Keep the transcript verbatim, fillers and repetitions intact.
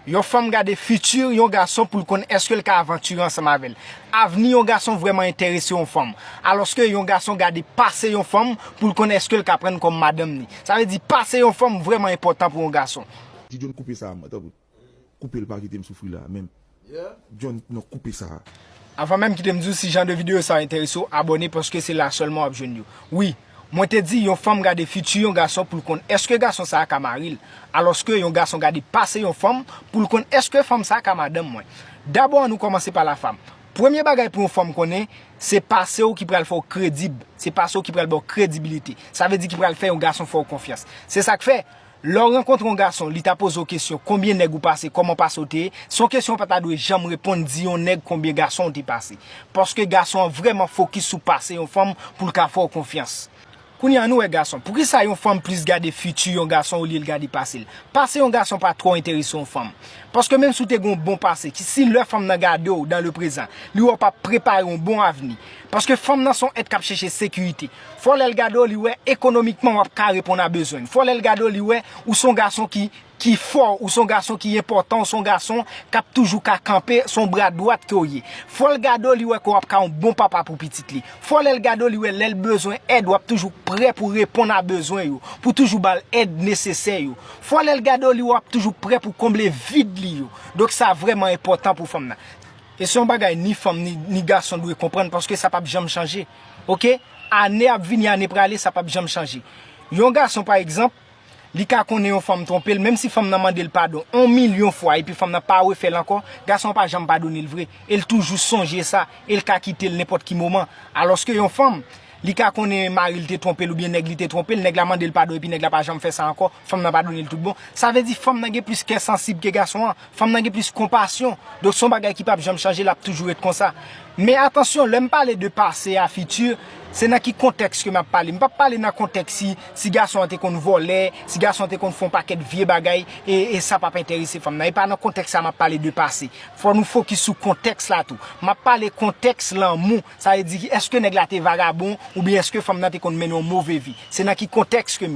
Yon fanm gade fiti yon gason pou l konn èske l ka avantire ansanm avè l. Avni yon gason vrèman enterese yon fanm. Alòske yon gason gade pase yon fanm pou l konn èske l ka pran kòm madanm ni. Sa vle di pase yon fanm vrèman enpòtan pou yon gason. Ti John, koupe sa, mwen, tanpri. Koupe l, pa kite m soufri la menm. John, non, koupe sa. Avan menm kite m di w si jan de videyo sa enterese w, abòne paske se la sèlman w ap jwenn yo. Wi, mwen te di yon fanm gade fiti yon gason pou l konn èske gason sa a ka mari l. Alòske yon gason gade pase yon fanm pou l konn èske fanm sa a ka madanm mwen. Dabò ann nou kòmanse pa la femme. Premye bagay pou yon fanm konnen, se pase w ki pral fè w kredib. Se pase w ki pral ba w kredibilite. Sa vle di ki pral fè yon gason fè w konfyans. Se sa k fè, lè w rankontre yon gason, li ta poze w kesyon, konbyen nèg ou pase, kòman pase w te ye, se yon kesyon w pa ta dwe janm reponn, di yon nèg konbyen gason w te pase. Paske gason an vrèman fokis sou pase yon fanm pou l ka fè w konfyans. Kounye a nou wè gason. Poukisa yon fanm plis gade fiti yon gason olye l gade pase l? Pase yon gason pa twò enterese yon fanm. Paske menm si w te gen yon bon pase, ki si lè fanm nan gade w dans le présent, li wè w p ap prepare yon bon avni. Paske fanm nan se yon èt k ap chèche sekirite. Fò lè l gade w, li wè ekonomikman w ap ka reponn a bezwen l. Fò lè l gade w, li wè ou se yon gason ki ki fò, ou se yon gason ki enpòtan, ou se yon gason k ap toujou ka kanpe, se yon bra dwat ke w ye. Fò l gade w, li wè ke w ap ka yon bon papa pou pitit li. Fò lè l gade w, li wè lè l bezwen èd, w ap toujou prè pou reponn a bezwen yo, pou toujou ba l èd nesesè yo. Fò lè l gade w, li wè w ap toujou prè pou konble vid li yo. Donk sa vrèman enpòtan pou fanm nan. E se yon bagay ni fanm ni, ni gason dwe konprann paske sa p ap janm chanje. Oke? Ane ap vini, ane prale, sa p ap janm chanje. Yon gason, pa egzanp, li ka konnen yon fanm twonpe l, menm si fanm nan mande l padon yon milyon fwa epi fanm nan pa refè l ankò, gason an pa janm padone l vre. E l toujou sonje sa, e l ka kite l nenpòt ki moman. Alòske yon fanm, li ka konnen mari l te twonpe l oubyen nèg li te twonpe l, nèg la mande l padon epi nèg la pa janm fè sa ankò, fanm nan padone l tout bon. Sa vle di fanm nan gen plis kè sansib ke gason an. Fanm nan gen plis konpasyon. Donk se yon bagay ki p ap janm chanje, l ap toujou ret konsa. Men atansyon, lè m pale de pase a fiti, se nan ki kontèks ke m ap pale. M p ap pale nan kontèks si, si gason an te konn vòlè, si gason an te konn fè yon pakèt vye bagay, e, e sa p ap enterese fanm nan. E pa nan kontèks sa m ap pale de pase. Fò nou fokis sou kontèks la tou. M ap pale kontèks lanmou. Sa vle di, èske nèg la te vagabon, oubyen èske fanm nan te konn mennen yon move vi? Se nan ki kontèks ke m ye.